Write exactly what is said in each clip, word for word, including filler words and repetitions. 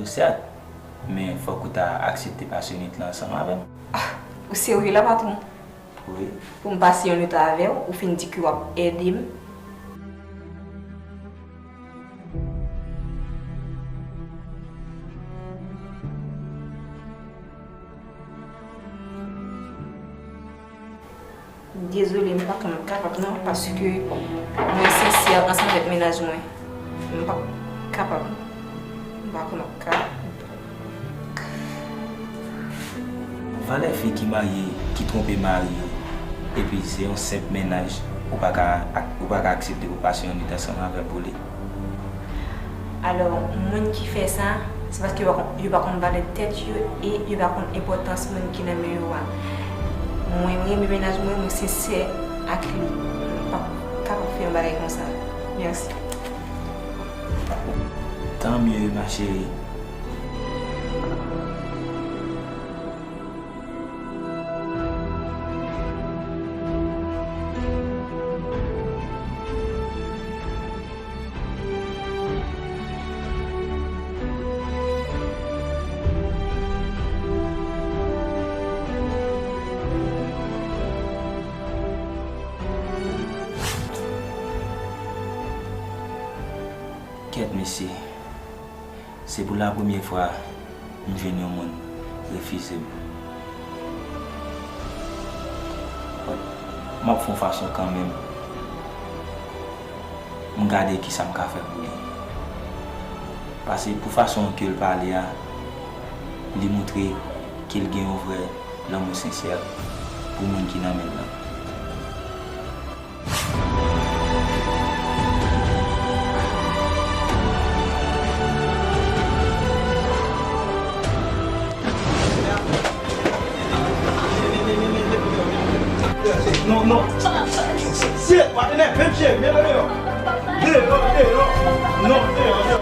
Sèt, men fòk ou ta aksepte pase yon nwit la ansanm avè m. Ah, ou serye la, patwon? Wi. Pou m pase yon nwit avè w, ou fin di ke w ap ede m? Dezole, m pa kwè m ap kapab non, paske mwen sensè ansanm avèk mennaj mwen. M p ap kapab. M pa kwè m ap kapab. Valè fi ki marye, ki twonpe mari yo, epi se yon senp mennaj, ou pa ka ak-, ou pa ka aksepte pou pase yon nwit ansanm avè m pou li. Alò, moun ki fè sa, se paske yo pa konn, yo pa konn valè tèt yo e yo pa konn enpòtans moun ki nan men yo a. Mwen, mwen renmen mennaj mwen, mwen sensè ak li. Mwen p ap kapab fè yon bagay konsa. Mèsi. Tant mieux, ma chérie. Kèt, mesye. Se pou la premyè fwa m jwenn yon moun refize m. Bon, m ap fè yon fason kanmenm. M gade kisa m ka fè pou li. Paske pou fason ke l pale a, li montre ke l gen yon vrè lanmou sensè pou moun ki nan men l lan. Non, non. Shit, pa t enève m, cheri. Mete deyò. Deyò, deyò. Non, deyò, deyò.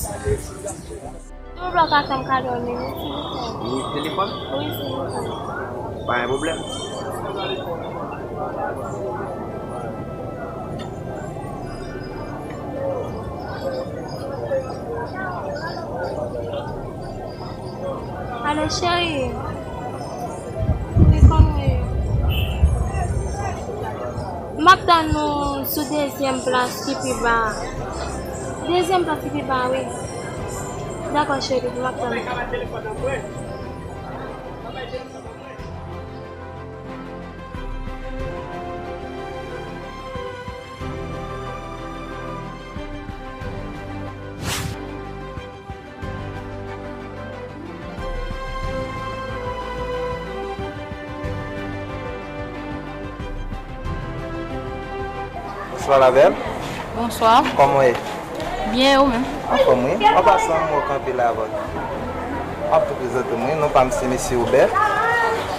Si w vle w ka fè m kado yon nimewo, silvouplè. Nimewo telefòn? Wi, silvouplè. Pa gen pwoblèm. Alo, cheri. Wi, kòman w ye? M ap tann ou sou dezyèm plas ki pi ba a. Dezyèm plas ki pi ba a, wi. Dakò, cheri, m ap tann ou. Bonswa, la belle. Bonswa. Kòman w ye? Byen, ou menm? Anfòm, wi. An pasan, m wè w kanpe la, but m ap tou prezante w, wi. Non pa m se Mesye Obè.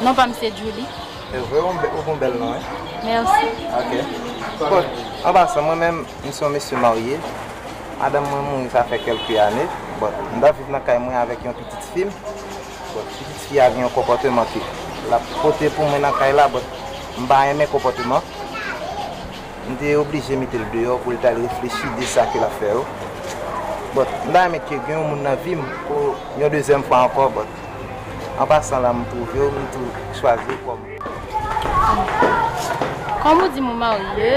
Non pa m se Julie. E vre, ou, ou gon bèl non, wi. Mèsi. Ok. Bon, an pasan, mwen menm, m se yon mesye marye. Madanm mwen mouri, sa fè kèlke ane. Bon, m t ap viv nan kay mwen avèk yon pitit fi m. Bon, pitit fi a gen yon konpòteman ke l ap pote pou mwen nan kay la, bon, m pa renmen konpòteman. M te oblije mete l deyò pou l t al reflechi de sa ke l ap fè yo. Bon, m ta renmen ke gen yon moun nan vi m pou yon dezyèm fwa ankò, bon, an pasan la, m twouve w, m tou chwazi w kòm. Kòm ou di m ou marye,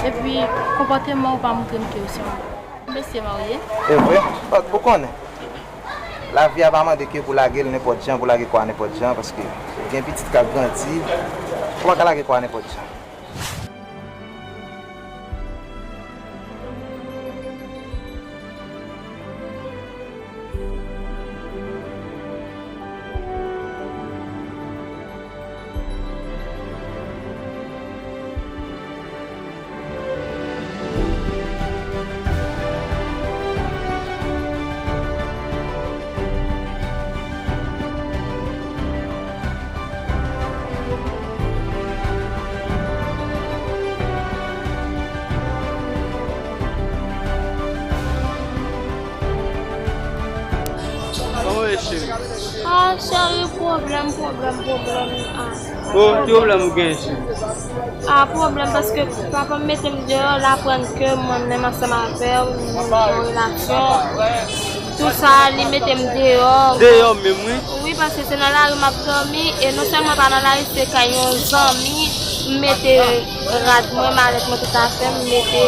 epi konpòteman ou pa montre m ke ou se yon mesye marye. E vre, bon, ou konnen. Lavi a pa mande ke pou lage l nenpòt jan, pou lage kò a nenpòt jan, paske gen pitit k ap grandi, ou pa ka lage kò a nenpòt jan. Ah, cheri, pwoblèm, pwoblèm, pwoblèm. Ah. Oh, ki pwoblèm ou gen, cheri? Ah, pwoblèm, paske papa m mete m deyò, l aprann ke mwen menm ansanm avè w, nou nan yon relasyon. Tou sa, li mete m deyò. Deyò menm, wi. Wi, paske se nan lari m ap dòmi, e non sèlman pa nan lari, se kay yon zanmi, m mete rad mwen, malèt mwen, tout afè m, m mete,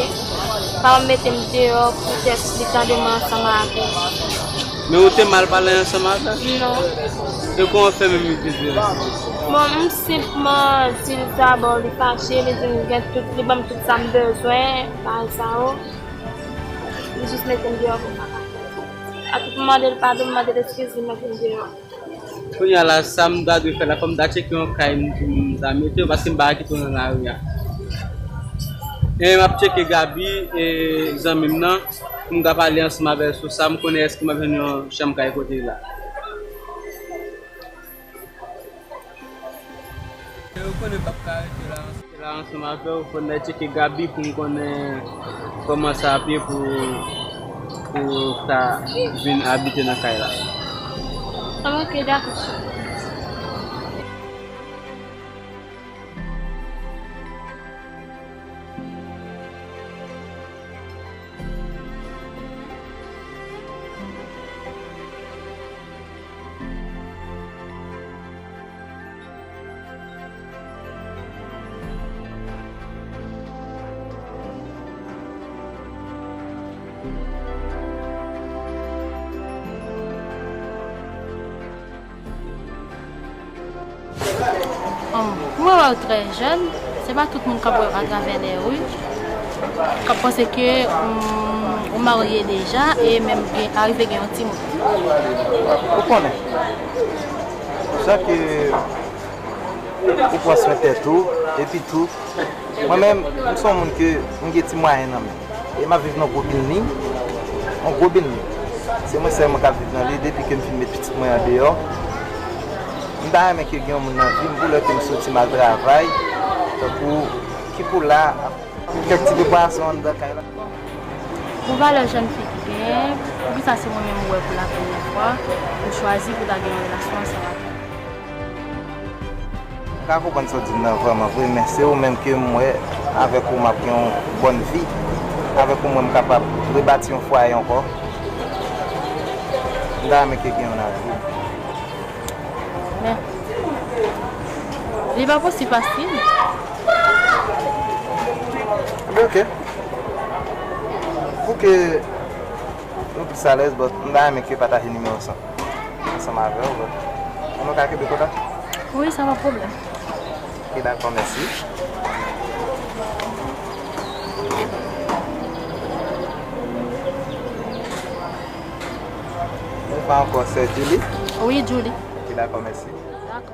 papa m mete m deyò poutèt li tande mwen ansanm avè l. Men ou te mal pale ansanm avè l? Non. E kòman w fè menm li te di l? Bon, m senpman di l sa, bon, li fache, li di m gen tout, li ban m tout sa m bezwen, bagay sa yo. Li jis mete m deyò pou m pa ka fè sa. Apre pou m mande l padon, m mande l eskiz, li mete m deyò. Kounye a la, sa m ta dwe fè la, fò m ta tcheke yon kay m, m ta mete w, paske m pa ka kite w nan lari a. E m ap tcheke Gaby, e zanmi m nan, pou m ka pale ansanm avè l sou sa, m konnen èske m ap jwenn yon chanm kay kote l la. Ou konnen m p ap ka rete la, la ansanm avè w, fò n al tcheke Gaby pou m konnen kòman sa ap ye pou, pou ta vin abite nan kay la. Ok, dakò. Humm, mwen wè w trè jèn, se pa tout moun k ap wè w atravè lè ri, k ap panse ke, humm, ou marye deja e menm gen, arive gen yon timoun. Ou konnen, jan ke ou pran swen tèt ou, epi tou, mwen menm, m se yon moun ke m gen ti mwayen nan men. E m ap viv nan gwo bilding, yon gwo bilding. Se mwen sèlman k ap viv nan li depi ke m fin met pitit mwen andeyò. M ta renmen ke gen yon moun nan vi m pou lè ke m soti m al travay, tankou ki pou la, kèk ti dekorasyon anndan kay la. Pou valè jèn fi ki genyen, poukisa se mwen menm ou wè pou la premyè fwa, ou chwazi pou ta gen yon relasyon ansanm avè m? M ka konprann sa w di m nan vrèman vre, men se ou menm ke m wè, avèk ou m ap gen yon bòn vi, avèk ou mwen m kapab rebati yon fwaye ankò. M ta renmen ke gen yon avni. Men, li pa posib fasil. Men ok. Pou ke nou plis alèz, but m ta renmen ke pataje nimewo sa ansanm avè w, but nou ka kenbe kontak? Wi, sa pa pwoblèm. Ok, dakò, mèsi. Ou pa ankò, sè Julie? Wi, Julie. Ok, dakò, mèsi. Dakò.